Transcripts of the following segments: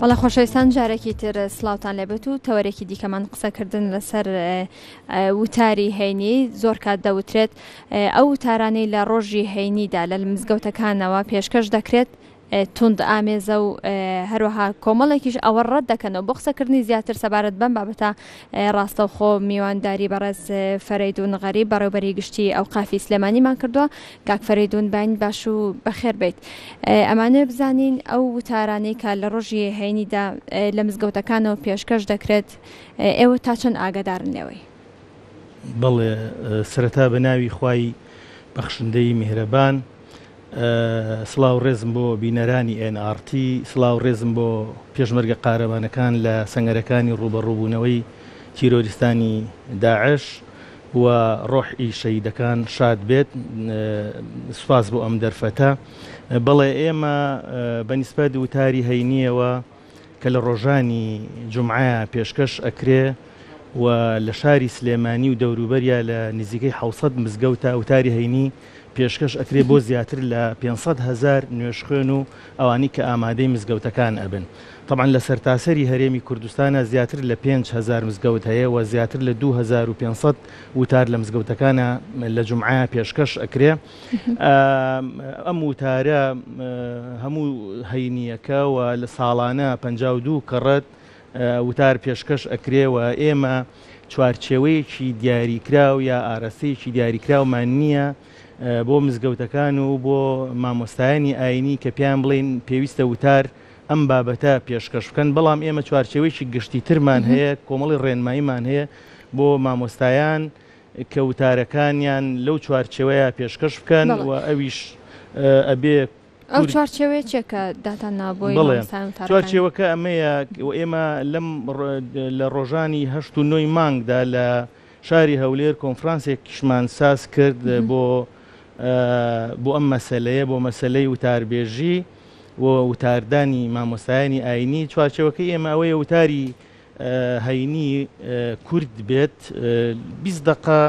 بەڵێ خۆشەویستان جارێکی تر سڵاوتان لێبێت و تەوەرێکی دیکەمان قسەکردن لەسەر وتاری هەینی زۆر کات دەوترێت ئەو وتارانەی لە ڕۆژی هەینیدا لە مزگەوتەکانەوە پێشکەش دەکرێت توند ئامێزە و هەروەها کۆمەڵێکیش ئەوە ڕەت دەکەنەوە. بۆ قسەکردنی زیاتر سەبارەت بەم بابەتە ڕاستەوخۆ میوانداری بەڕێز فەرەیدون غەریب بەڕێوبەری گشتی ئەوقافی سلێمانیمان کردووە. کاک فەرەیدون باین باش و بەخێر بیت. ئەمانەوێ بزانین ئەو وتارانەی کە لە ڕۆژی هەینیدا لە مزگەوتەکانەوە پێشکەش دەکرێت ئێوە تا چەند ئاگادارن لێوەی؟ بەڵێ سەرەتا بە ناوی خوای بەخشندەی میهرەبان. سڵاو ڕێزم بۆ بینەرانی ئێن ئاڕ تی، سڵاو ڕێزم بۆ پێشمەرگە قارەمانەکان لە سەنگەرەکانی ڕووبەڕووبوونەوەی تیرۆریستانی داعش و ڕۆحی شەهیدەکان شاد بێت. سوپاس بۆ ئەم دەرفەتە. بەڵێ ئێمە بە نیسبەت وتاری هەینییەوە کە لە ڕۆژانی جومعە پێشکەش ئەکرێ و لە شاری سلێمانی و دەوروبەریا لە نزیکەی 600 مزگەوتا وتاری هەینی پێشکەش ئەکرێ بۆ زیاتر لە 500 هەزار نوێژخوێن و ئەوانی کە ئامادەی مزگەوتەکان ئەبن. تەبعەن لە سەرتاسەری هەرێمی کوردستانا زیاتر لە 5000 مزگەوت هەیە و زیاتر لە 2500 وتار لە مزگەوتەکانا لە جومعە پێشکەش ئەکرێ. ئەم وتارە هەموو هەینییەکە و لە ساڵانە 52 کەڕەت وتار پێشکەش ئەکرێ و ئێمە چوارچێوەیەکی دیاریکراو یا ئاراستەیەکی دیاریکراومان نییە بۆ مزگەوتەکان و بۆ مامۆستایانی ئاینی کە پێیان بڵێین پێویستە وتار ئەم بابەتە پێشکەش بکەن، بەڵام ئێمە چوارچێوەیەکی گشتیترمان هەیە، کۆمەڵی ڕێنماییمان هەیە بۆ مامۆستایان کە وتارەکانیان لەو چوارچێوەیە پێشکەش بکەن و ئەویش ئەبێ ئەو چوارچێوەیە چیە کە داتان ناوە بۆی بەڵێ مامۆستایان وتارەکانی؟ چوارچێوەکە ئەمەیە و ئێمە لەم لە ڕۆژانی هەشت و نۆی مانگدا لە شاری هەولێر کۆنفرانسێکیشمان ساز کرد بۆ بۆ ئەم مەسەلەیە بۆ مەسەلەی وتاربێژی و وتاردانی مامۆستایانی ئاینی چوارچێوەکەی ئێمە ئەوەیە وتاری هەینی کورت بێت 20 دەقە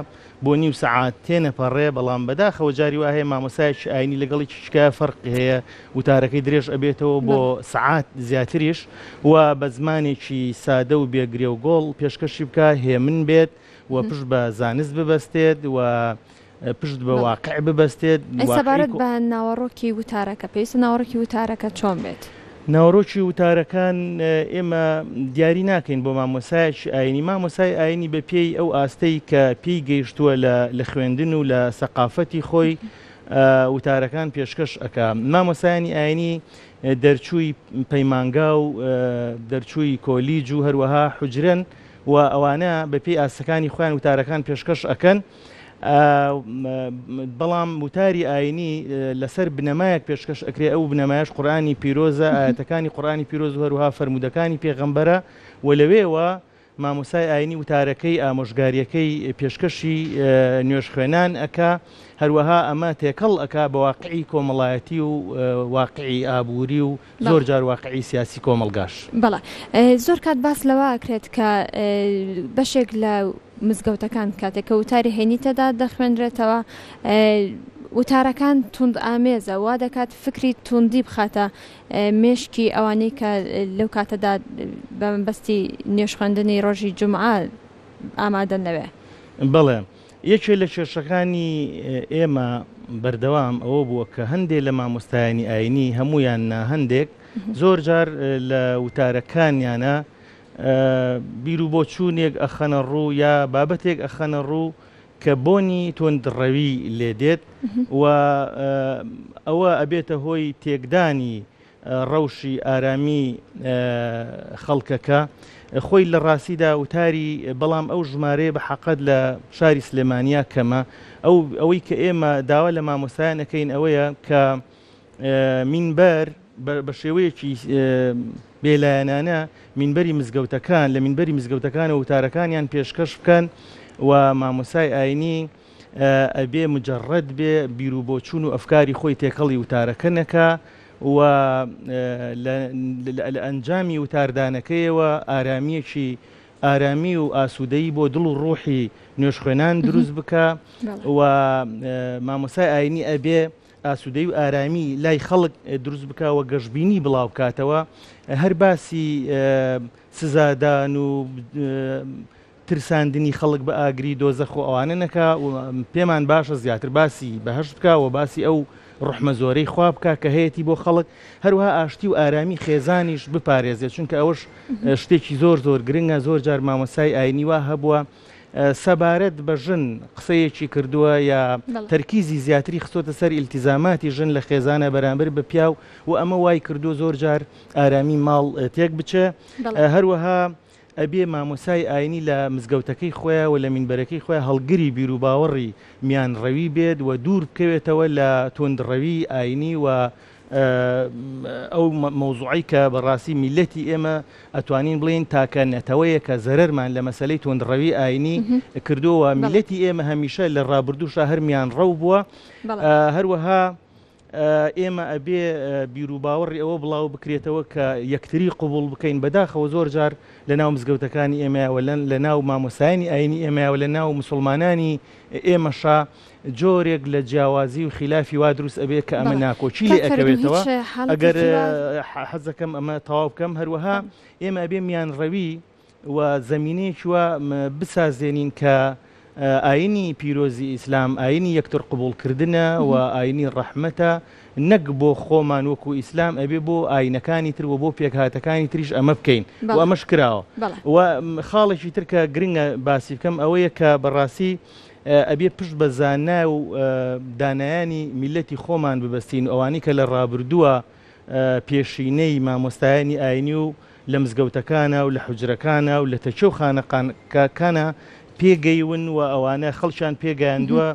بۆ نیو سەعات تێنەپەڕێ، بەڵام بەداخەوە جاری وا هەیە مامۆستایەکی ئاینی لەگەڵ یەکێکیکە فەرقی هەیە وتارەکەی درێژ ئەبێتەوە بۆ سەعات زیاتریش و بە زمانێکی سادە و بێ گرێ و گۆڵ پێشکەشی بکا هێمن بێت و پشت بە زانست ببەستێت و پشت بە واقع ببەستێت. ئەی سەبارەت بە ناوەڕۆکی وتارەکە، پێویستە ناوەڕۆکی وتارەکە چۆن بێت؟ ناوەڕۆکی وتارەکان ئێمە دیاری ناکەین بۆ مامۆسایەکی ئاینی، مامۆسای ئاینی بە پێی ئەو ئاستەی کە پێی گەیشتووە لە خوێندن و لە سەقافەتی خۆی وتارەکان پێشکەش ئەکا. مامۆسایانی ئاینی دەرچووی پەیمانگا و دەرچووی کۆلیج و هەروەها حوجرەن و ئەوانە بە پێی ئاستەکانی خۆیان وتارەکان پێشکەش ئەکەن. بەڵام وتاری ئاینی لەسەر بنەمایەک پێشکەش ئەکرێ ئەو بنەمایەش قورئانی پیرۆزە ئایەتەکانی قورئانی پیرۆز و هەروها فەرموودەکانی پێغەمبەرە و لەوێوە مامۆستای ئاینی وتارەکەی ئامۆژگاریەکەی پێشکەشی نوێژخوێنان ئەکا هەروەها ئەمە تێکەڵ ئەکا بە واقعی کۆمەڵایەتی و واقعی ئابووری و زۆر جار واقعی سیاسی کۆمەڵگاش. بەڵێ زۆر کات باس لەوە ئەکرێت کە بەشێک لە مزگەوتەکان کاتێک کە وتاری هەینی تێدا دەخوێنرێتەوە وتارەکان توند ئامێزە وا دەکات فکری توندی بخاتە مێشکی ئەوانەی کە لەو کاتەدا بە مەبەستی نوێژخوێندنی ڕۆژی جومعە ئامادەن لەوێ. بەڵێ یەکێ لە کێشەکانی ئێمە بەردەوام ئەوە بووە کە هەندێ لە مامۆستایانی ئاینی، هەموویان نا هەندێک، زۆر جار لە وتارەکانیانا بیروبۆچوونێک ئەخەنە ڕوو یا بابەتێک ئەخەنە ڕوو کە بۆنی توندڕەوی لێ دێت و ئەوە ئەبێتە هۆی تێکدانی ڕەوشی ئارامی خەڵکەکە خۆی لە ڕاستیدا وتاری بەڵام ئەو ژمارەیە بە حەقەت لە شاری سلێمانیا کەمە ئەو ئەوەی کە ئێمە داوا لە مامۆستایان ئەکەین ئەوەیە کە مینبەر بە شێوەیەکی بێلایەنانە مینبەری مزگەوتەکان لە مینبەری مزگەوتەکانەوە وتارەکانیان پێشکەش بکەن و مامۆستای ئاینی ئەبێ مجەڕەد بێ بیروبۆچوون و ئەفکاری خۆی تێکەڵی وتارەکە نەکا و لە ئەنجامی وتاردانەکەیەوە ئارامییەکی ئارامی و ئاسوودەیی بۆ دڵ و ڕوحی نوێژخوێنان دروست بکا و مامۆستای ئاینی ئەبێ. ئاسوودەی و ئارامی لای خەڵک دروست بکا و گەشبینی بڵاو بکاتەوە، هەر باسی سزادان و ترساندنی خەڵک بە ئاگری دۆزەخ و ئەوانە نەکا و پێمان باشە زیاتر باسی بەهەشت بکا و باسی ئەو ڕوحمە زۆرەی خوا بکا کە هەیەتی بۆ خەڵک، هەروەها ئاشتی و ئارامی خێزانیش بپارێزێت، چونکە ئەوەش شتێکی زۆر زۆر گرنگە، زۆر جار مامۆستای ئاینی وا هەبووە سەبارەت بە ژن قسەیەکی کردووە یا تەرکیزی زیاتری خستۆتە سەر ئیلتیزاماتی ژن لە خێزانە بەرامبەر بە پیاو و ئەمە وای کردووە زۆر جار ئارامی ماڵ تێک بچێ. هەروەها ئەبێ مامۆسای ئاینی لە مزگەوتەکەی خۆیا و لە مینبەرەکەی خۆیا هەڵگری بیروباوەڕی میانڕەوی بێت و دوور بکەوێتەوە لە توندڕەوی ئاینی و ئەو مەوزوعەی کە بەڕاستی میللەتی ئێمە ئەتوانین بڵێین تاکە نەتەوەیە کە زەرەرمان لە مەسەلەی توندڕەوی ئاینی کردووە و میللەتی ئێمە هەمیشە لە ڕابردووشا هەر میانڕەو بووە. هەروەها ئێمە ئەبێ بیروباوەڕی ئەوە بڵاو بکرێتەوە کە یەکتری قبوڵ بکەین، بەداخەوە زۆر جار لە ناو مزگەوتەکانی ئێمەیا و لە ناو مامۆستایانی ئاینی ئێمەیا و لە ناو موسڵمانانی ئێمەشا جۆرێک لە جیاوازی و خیلافی وا دروست ئەبێ کە ئەمە ناکۆکی لێ ئەکەوێتەوە. ئەگەر حەز دەکەم ئەمە تەواو بکەم، هەروەها ئێمە ئەبێ میانڕەوی و زەمینەیەکی وا بسازێنین کە ئاینی پیرۆزی ئیسلام ئاینی یەکتر قبوڵکردنە و ئاینی ڕەحمەتە نەک بۆ خۆمان وەکو ئیسلام ئەبێ بۆ ئاینەکانی تر و بۆ پێکهاتەکانی تریش ئەمە بکەین و ئەمەش کراوە و خاڵێکی تر کە گرنگە باسی بکەم ئەوەیە کە بەڕاستی ئەبێ پشت بە زانا و دانایانی میلەتی خۆمان ببەستین ئەوانی کە لە ڕابردووە پێشینەی مامۆستایانی ئاینی و لە مزگەوتەکانا و لە حوجرەکانا و لە تەکیە و خانەقاکانا پێگەیون و ئەوانە خەڵکیان پێگەیاندووە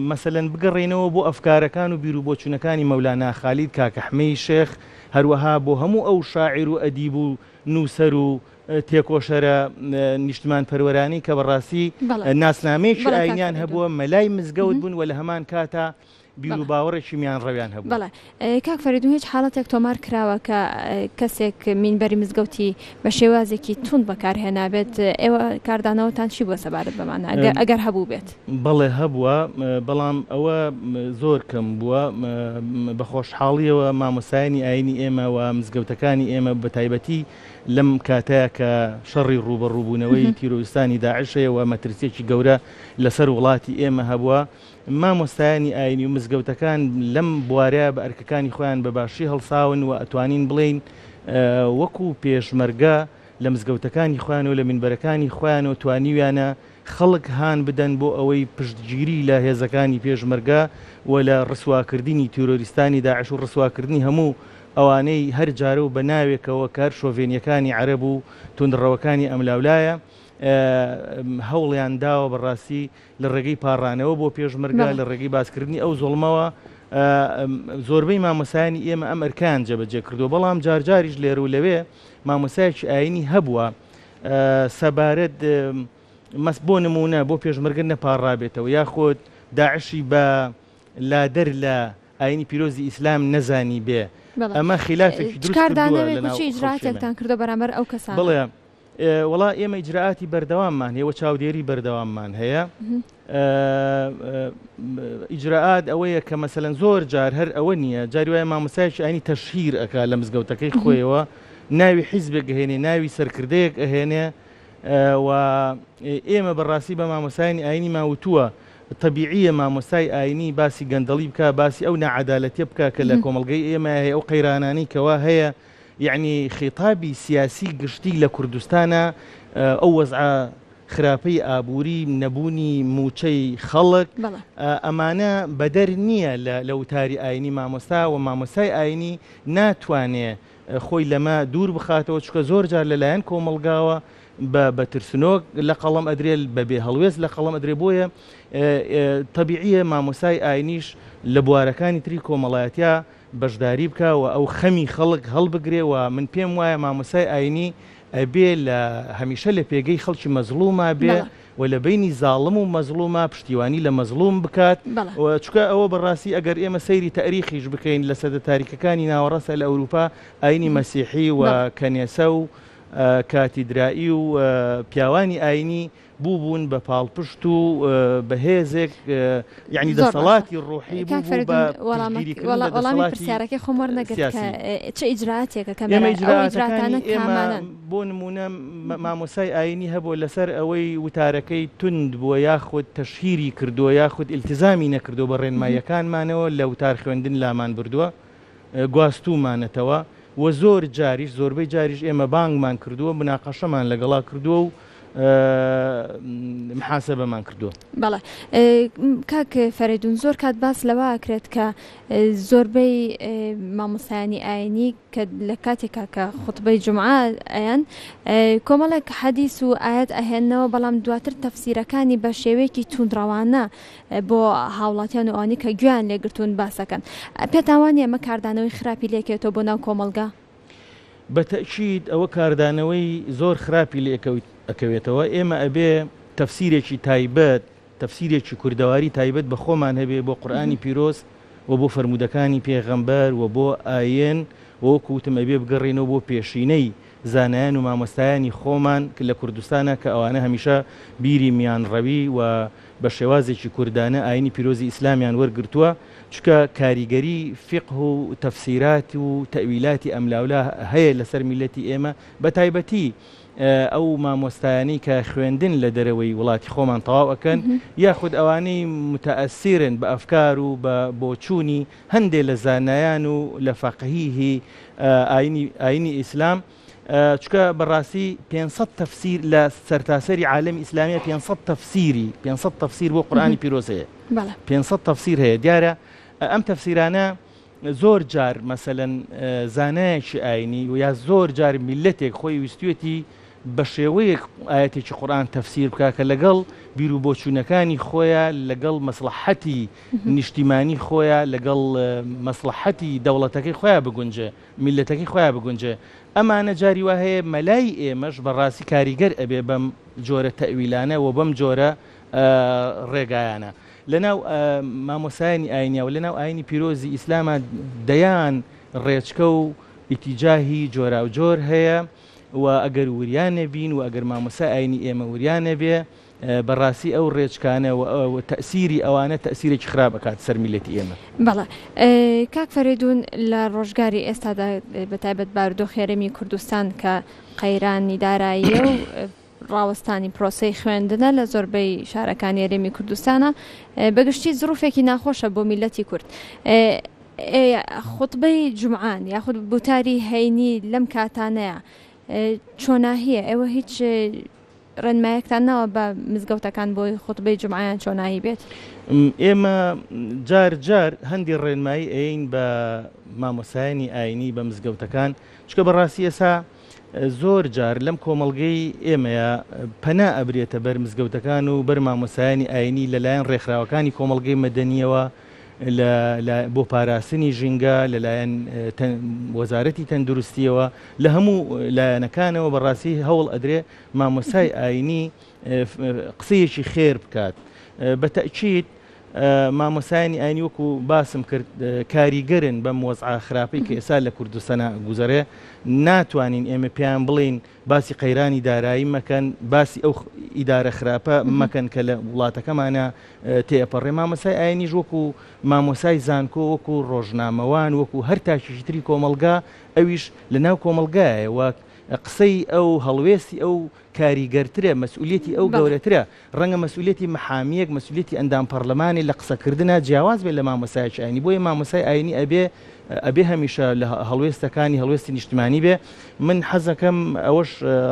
مەسەلەن بگەڕێینەوە بۆ ئەفکارەکان و بیروبۆچوونەکانی مەولانا خالید کاکەحمەی شێخ هەروەها بۆ هەموو ئەو شاعیر و ئەدیب و نووسەر و تێکۆشەرە نیشتمانپەروەرانەی کە بەڕاستی ناسنامەیەکی ئاینیان هەبووە مەلای مزگەوت بوون و لە هەمان کاتا بیروباوەڕێکی میانڕەویان هەبوو. بەڵێ کاک فەریدون هیچ حاڵەتێک تۆمار کراوە کە کەسێک مینبەری مزگەوتی بە شێوازێکی توند بەکار هێنابێت ئێوە کاردانەوەتان چی بووە سەبارەت بەمانە ئەگەر هەبوو بێت؟ بەڵێ هەبووە بەڵام ئەوە زۆر کەم بووە بە خۆشحاڵیەوە مامۆستایانی ئاینی ئێمە و مزگەوتەکانی ئێمە بە تایبەتی لەم کاتەیە کە شەڕی ڕووبەڕووبوونەوەی تیرۆریستانی داعش هەیە و مەترسیەکی گەورە لەسەر وڵاتی ئێمە هەبووە مامۆستایانی ئاینی و مزگەوتەکان لەم بوارە بە ئەرکەکانی خۆیان بە باشی هەڵساون و ئەتوانین بڵێین وەکو پێشمەرگە لە مزگەوتەکانی خۆیان و لە مینبەرەکانی خۆیانەوە توانیویانە خەڵک هان بدەن بۆ ئەوەی پشتگیری لە هێزەکانی پێشمەرگە و لە ڕسواکردنی تیرۆریستانی داعش و ڕسواکردنی هەموو ئەوانەی هەر جارە و بە ناوێکەوە کە هەر شۆڤێنیەکانی عەرەب و توندڕەوەکانی ئەملاولایە هەوڵیان داوە بەڕاستی لە ڕێگەی پاڕانەوە بۆ پێشمەرگە، لە ڕێگەی باسکردنی ئەو زوڵمەوە، زۆربەی مامۆستایانی ئێمە ئەم ئەرکەیان جێبەجێ کردووە، بەڵام جارجاریش لێرە و لەوێ مامۆستایەکی ئایینی هەبووە سەبارەت مەس بۆ نموونە بۆ پێشمەرگە نەپاڕابێتەوە یاخود داعشی بە لادەر لە ئایینی پیرۆزی ئیسلام نەزانیبێ، ئەمە خیلافێکی دروست کردووە لە ناو خەڵکی ئێمە. بەرامبەر ئەو کەسانە؟ بەڵێ. وەڵا ئێمە ئیجرائاتی بەردەواممان هەیە و چاودێری بەردەواممان هەیە. ئیجرائات ئەوەیە کە مەسەلەن زۆر جار هەر ئەوە نییە جاری وایە مامۆستایەکی ئاینی تەشهیر ئەکا لە مزگەوتەکەی خۆیەوە ناوی حیزبێک ئەهێنێ ناوی سەرکردەیەک ئەهێنێ و ئێمە بەڕاستی بە مامۆستایانی ئاینیمان وتووە تەبیعیە مامۆستای ئاینی باسی گەندەڵی بکا باسی ئەو ناعەدالەتیە بکا کە لە کۆمەڵگەی ئێمە هەیە ئەو قەیرانانەی کەوا هەیە یەعنی خیتابی سیاسی گشتی لە کوردستانا ئەو وەزعە خراپەی ئابووری، نەبوونی مووچەی خەڵک، ئەمانە بەدەر نییە لە وتاری ئایینی مامۆستا و مامۆستای ئایینی ناتوانێ خۆی لەمە دوور بخاتەوە چونکە زۆر جار لە لایەن کۆمەڵگاوە بە بە ترسنۆک لە قەڵەم ئەدرێ بە بێ هەڵوێست لە قەڵەم ئەدرێ بۆیە تەبیعیە مامۆستای ئایینیش لە بوارەکانی تری کۆمەڵایەتیا بەشداری بکا و ئەو خەمی خەڵک هەڵبگرێ و من پێم وایە مامۆستای ئاینی ئەبێ لە هەمیشە لە پێگەی خەڵکی مەزڵوما بێ و لە بەینی زاڵم و مەزڵوما پشتیوانی لە مەزڵوم بکات و چونکە ئەوە بەڕاستی ئەگەر ئێمە سەیری تەئریخیش بکەین لە سەدە تاریکەکانی ناوەڕاستە لە ئەوروپا ئاینی مەسیحی و کەنێسە و. کاتیدرائی و پیاوانی ئاینی بووبوون بە پاڵپشت و بە هێزێک یانی زۆر باشە دەسەڵاتی ڕۆحی کاک بوو بوو فەرەدون بە وەڵامەک پشتگیریکردن لە وەڵامی دەسەڵاتی پرسیارەکەی خۆم وەرنەگرت کە سیاسی. چ ئیجرائاتێکە کە ئێمە مەرا ئەو ئیجرائاتانە ئیجرائاتەکانی ئێمە کامانەن؟ بۆ نموونە مامۆستای ئایینی هەبووە لەسەر ئەوەی وتارەکەی توند بووە یاخود تەشهیری کردووە یاخود ئیلتیزامی نەکردووە بە ڕێنماییەکانمانەوە لە وتار خوێندن لامان بردووە گواستوومانەتەوە و زۆر جاریش زۆربەی جاریش ئێمە بانگمان کردووە مناقەشەمان لەگەڵا کردووە و محاسبەمان کردووە. بەڵێ کاک فەرەیدون زۆر کات باس لەوە ئەکرێت کە زۆربەی مامۆستایانی ئاینی کە لە کاتێکا کە خوتبەی جومعە ئەیەن کۆمەڵێک حەدیس و ئایەت ئەهێننەوە بەڵام دواتر تەفسیرەکانی بە شێوەیەکی توندڕەوانە بۆ هاوڵاتیان و ئەوانەی کە گوێیان لێگرتوون باسەکەن پێتان وانیە ئەمە کاردانەوەی خراپی لێکەوێتەوە بۆ ناو کۆمەڵگا؟ بە تەئکید ئەوە کاردانەوەی زۆر خراپی لێ ئەکەوێتەوە، ئێمە ئەبێ تەفسیرێکی تایبەت، تەفسیرێکی کوردەواری تایبەت بە خۆمان هەبێ بۆ قورئانی پیرۆز و بۆ فەرموودەکانی پێغەمبەر و بۆ ئایین و وەکو وتم ئەبێ بگەڕێینەوە بۆ پێشینەی زانایان و مامۆستایانی خۆمان لە کوردستانا کە ئەوانە هەمیشە بیری میانڕەوی و بە شێوازێکی کوردانە ئاینی پیرۆزی ئیسلامیان وەرگرتووە چونکە کاریگەری فیقه و تەفسیرات و تەئویلاتی ئەملاولا هەیە لەسەر میللەتی ئێمە بە تایبەتی ئەو مامۆستایانەی کە خوێندن لە دەرەوەی وڵاتی خۆمان تەواو ئەکەن یاخود ئەوانەی متەئەسیرن بە ئەفکار و بە بۆچوونی هەندێ لە زانایان و لە فەقهیهی ئاینی ئاینی ئیسلام چونکە بەڕاستی 500 تەفسیر لە سەرتاسەری عالەمی ئیسلامیە 500 تەفسیری 500 تەفسیر بۆ قورئانی پیرۆز هەیە 500 تەفسیر هەیە دیارە ئەم تەفسیرانە زۆر جار مەسەلەن زانایەکی ئاینی و یا زۆر جار میلەتێک خۆی ویستوێتی بە شێوەیەک ئاەتێکی قورآن تەفسیر بکە کە لەگەڵ بیر و بۆچوونەکانی خۆیان لەگەڵ مەسلحەتی نیشتیمانی خۆیان لەگەڵ مەسلحەتی دەوڵەتەکەی خۆیان بگونجێ میللەتەکەی خۆیا بگونجێ ئەمانە جاری وا هەیە مەلای ئێمەش بە ڕاستی کاریگەر ئەبێ بەم جۆرە تەئویلانە و بەم جۆرە ڕێگایانە لەناو مامۆسایانی ئاینیا و لەناو ئاینی پیرۆزی ئیسلاما دەیان ڕێچکە و ئیتیجاهی جۆراوجۆر هەیە و ئەگەر وریا نەبین و ئەگەر مامۆسای ئاینی ئێمە وریا نەبێ بەڕاستی ئەو ڕێچکانە و تەئسیری ئەوانە تەئسیرێکی خراپ ئەکات سەر میللەتی ئێمە. بەڵێ کاک فەرەیدوون لە ڕۆژگاری ئێستادا بە تایبەت بارودۆخی هەرێمی کوردستان کە قەیرانی داراییە و ڕاوەستانی پرۆسەی خوێندنە لە زۆربەی شارەکانی هەرێمی کوردستانە بەگشتی زروفێکی ناخۆشە بۆ میللەتی کورد خوتبەی جومعان یاخود بوتاری هەینی لەم کاتانەیە چۆناهیە ئێوە هیچ ڕێنمایەکتان ناوە بە مزگەوتەکان بۆی خوتبەی جومعەیان چۆنایی بێت؟ ئێمە جار جار هەندی ڕێنمایی ئەیەین بە مامۆستایانی ئاینی بە مزگەوتەکان چونکە بەڕاستی ئێسا زۆر جار لەم کۆمەڵگەی ئێمەیە پەنا ئەبرێتە بەر مزگەوتەکان و بەر مامۆستایانی ئاینی لەلایەن ڕێکخراوەکانی کۆمەڵگەی مەدەنیەوە لە بۆ پاراستنی ژینگە لەلایەن وەزارەتی تەندروستیەوە لە هەموو لایەنەکانەوە بەڕاستی هەوڵ ئەدرێ مامۆستای ئاینی قسەیەکی خێر بکات بە تەئکید مامۆستایانی ئاینی وەکو باسم کرد کاریگەرن بەم وەزعە خراپەی کە ئێستا لە کوردستانە گوزەرێ ناتوانین ئێمە پێیان بڵێین باسی قەیرانی دارایی مەکەن باسی ئەو ئیدارە خراپە مەکەن کە لە وڵاتەکەمانە تێئەپەڕێ مامۆستای ئاینیش وەکو مامۆسای زانکۆ وەکو ڕۆژنامەوان وەکو هەر تاکێکی تری کۆمەڵگا ئەویش لە ناو کۆمەڵگایە و قسەی ئەو هەڵوێستی ئەو کاریگەرترە، مەسئولیەتی ئەو گەورەترە، ڕەنگە مەسئولیەتی محامیەک، مەسئولیەتی ئەندام پەڕلەمانێ لە قسەکردنا جیاواز بێت لە مامۆستایەکی ئاینی، بۆیە مامۆستای ئاینی ئەبێ ئەبێ هەمیشە لە هەڵوێستەکانی هەڵوێستی نیشتمانی بێ، من حەزەکەم ئەوەش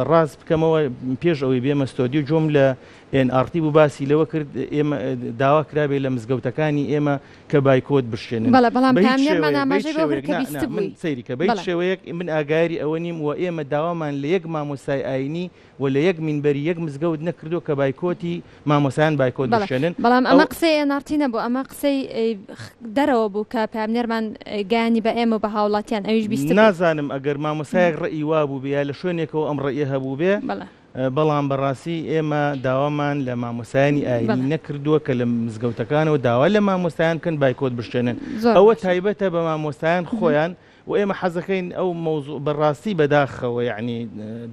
ڕاست بکەمەوە پێش ئەوەی بێمە ستۆدیۆ گوێم لە ئێن ئاڕ تی بوو باسی لەوە کرد ئێمە داوا کرابێ لە مزگەوتەکانی ئێمە کە بایکۆت بشکێنن. بەڵێ بەڵام بە هیچ پەیامنێرمان شێوەیەک، بە هیچ ئاماژەی بەوە کرد شێوەیەک کە نا نا من بیستبووی. سەیری کە بە هیچ بەڵێ. شێوەیەک من ئاگایری ئەوە نیم و ئێمە داوامان لە یەک مامۆستای ئاینی و لە یەک مینبەری یەک مزگەوت نەکردووە کە بایکۆتی مامۆستایان بایکۆت بەڵێ بشکێنن بەڵام ئەو ئەمە قسەی ئێن ئاڕ تی نەبوو ئەمە قسەی دەرەوە بوو کە پەیامنێرمان گەیانی بە ئێمە و بە هاوڵاتیان ئەویش بیستبووی. نازانم ئەگەر مامۆستایەک ڕەئی وابووبێ یا لە شوێنێکەوە ئەم ڕەئیە هەبووبێ بەڵێ. بەڵام بەڕاستی ئێمە داوامان لە مامۆستایانی ئایینی نەکردووە کە لە مزگەوتەکانەوە داوا لە مامۆستایان بکەن بایکۆت بشکێنن. ئەوە تایبەتە بە مامۆستایان خۆیان و ئێمە حەزەکەین ئەو مەوزوع بەڕاستی بەداخەوە یەعنی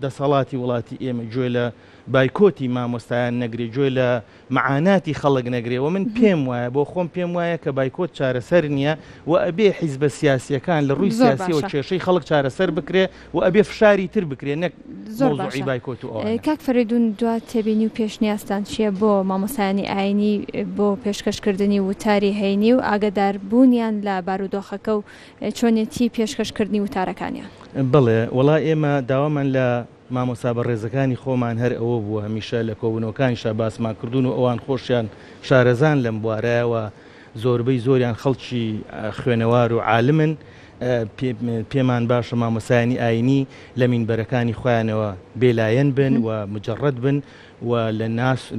دەسەڵاتی وڵاتی ئێمە گوێ لە بایکۆتی مامۆستایان نەگرێ گوێ لە مەعاناتی خەڵک نەگرێ و من پێم وایە بۆ خۆم پێم وایە کە بایکۆت چارەسەر نییە و ئەبێ حیزبە سیاسییەکان لە ڕووی زۆر سیاسیەوە باشە. کێشەی خەڵک چارەسەر بکرێ و ئەبێ فشاری تر بکرێ نەک زۆر مەوزوعی باشە بایکۆت و ئەوانە. کاک فەرەیدون دوا تێبینی و پێشنیازتان چییە بۆ مامۆستایانی ئاینی بۆ پێشکەشکردنی وتاری هەینی و ئاگەدار بوونیان لە بارودۆخەکە و چۆنێتی پێشکەشکردنی وتارەکانیان؟ بەڵێ وەڵا ئێمە داوامان لە مامۆستا بەڕێزەکانی خۆمان هەر ئەوە بووە هەمیشە لە کۆبوونەوەکانیشا باسمان کردوون و ئەوان خۆشیان شارەزان لەم بوارە و زۆربەی زۆریان خەڵکی خوێنەوار و عالمن پێمان باشە مامۆستایانی ئاینی لە مینبەرەکانی خۆیانەوە بێلایەن بن و مجەڕەد بن و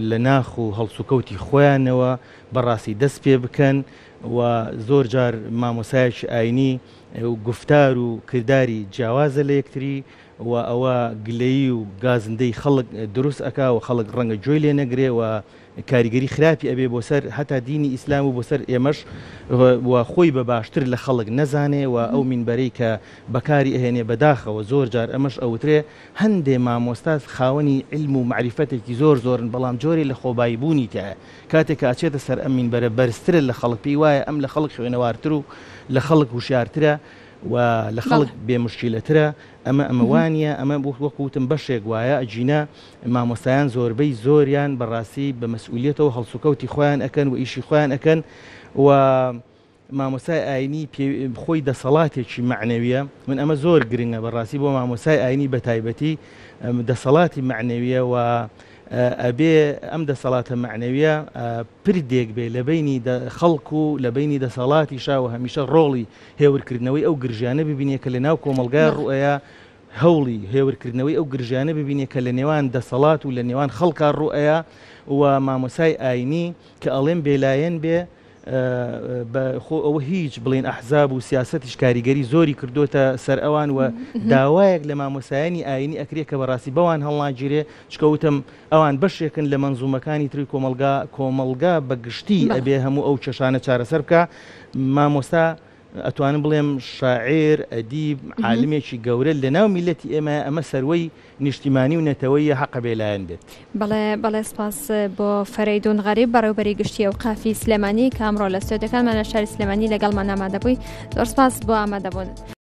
لە ناخ و هەڵسوکەوتی خۆیانەوە بەڕاستی دەست پێ بکەن و زۆر جار مامۆستایەکی ئاینی گوفتار و کرداری جیاوازە لە یەکتری و ئەوە گلەیی و گازندەی خەڵک دروست ئەکا و خەڵک ڕەنگە گوێی لێ نەگرێ و کاریگەری خراپی ئەبێ بۆ سەر هەتا دینی ئیسلام و بۆ سەر ئێمەش و خۆی بە باشتر لە خەڵک نەزانێ و ئەو مینبەرەی کە بەکاری ئەهێنێ بەداخەوە زۆر جار ئەمەش ئەوترێ هەندێ مامۆستا خاوەنی عیلم و مەعریفەتێکی زۆر زۆرن بەڵام جۆرێ لە خۆبایی بوونی تیایە کاتێک کە ئەچێتە سەر ئەم مینبەرە بەرزترە لە خەڵک پێی وایە ئەم لە خەڵک خوێنەوارتر و لە خەڵک هوشیارترە و لە خەڵک بێ مشکیلەترە ئەمە ئەمە وانیە ئەمە وەکو وتم بەشێک وایە ئەگینا مامۆستایان زۆربەی زۆریان بەڕاستی بە مەسئولیەتەوە هەڵسوکەوتی خۆیان ئەکەن و ئیشی خۆیان ئەکەن و مامۆستای ئاینی خۆی دەسەڵاتێکی مەعنەویە من ئەمە زۆر گرنگە بەڕاستی بۆ مامۆستای ئاینی بەتایبەتی دەسەڵاتی مەعنەویە و ئەبێ ئەم دەسەڵاتە مەعنەویە پردێک بێ لە بەینی خەڵک و لە بەینی دەسەڵاتیشا و هەمیشە ڕۆڵی هێورکردنەوەی ئەو گرژیانە ببینێ کە لە ناو کۆمەڵگای ڕوئەیا هەوڵی هێورکردنەوەی ئەو گرژیانە ببینێ کە لە نێوان دەسەڵات و لە نێوان خەڵکا ڕوئەیا و مامۆسای ئاینی کە ئەڵێم بێلایەن بێ بە خۆ ئەوە هیچ بڵێن ئەحزاب و سیاسەتیش کاریگەری زۆری کردوتە سەر ئەوان و داوایەک لە مامۆسایانی ئاینی ئەکرێ کە بەڕاستی بەوان هەڵناگیرێ چکە وتم ئەوان بەشێکن لە مەنزومەکانی تری کۆمەڵگا، کۆمەڵگا بە گشتی ئەبێ هەموو ئەو کێشانە چارەسەر بکا، مامۆستا ئەتوانم بڵێم شاعیر، ئەدیب، عالمێکی گەورە لە ناو میللەتی ئێمەیە، ئەمە سەروەی نیشتیمانی و نەتەوەییە هەقە بێ لایەن بێت. بەڵێ بەڵێ سپاس بۆ فەرەیدون غەریب بەڕێوبەری گشتی ئەوقافی سلێمانی کە ئەمڕۆ لە ستۆدیۆکانمان لە شاری سلێمانی لەگەڵمان ئامادە بووی زۆر سپاس بۆ ئامادەبوونت.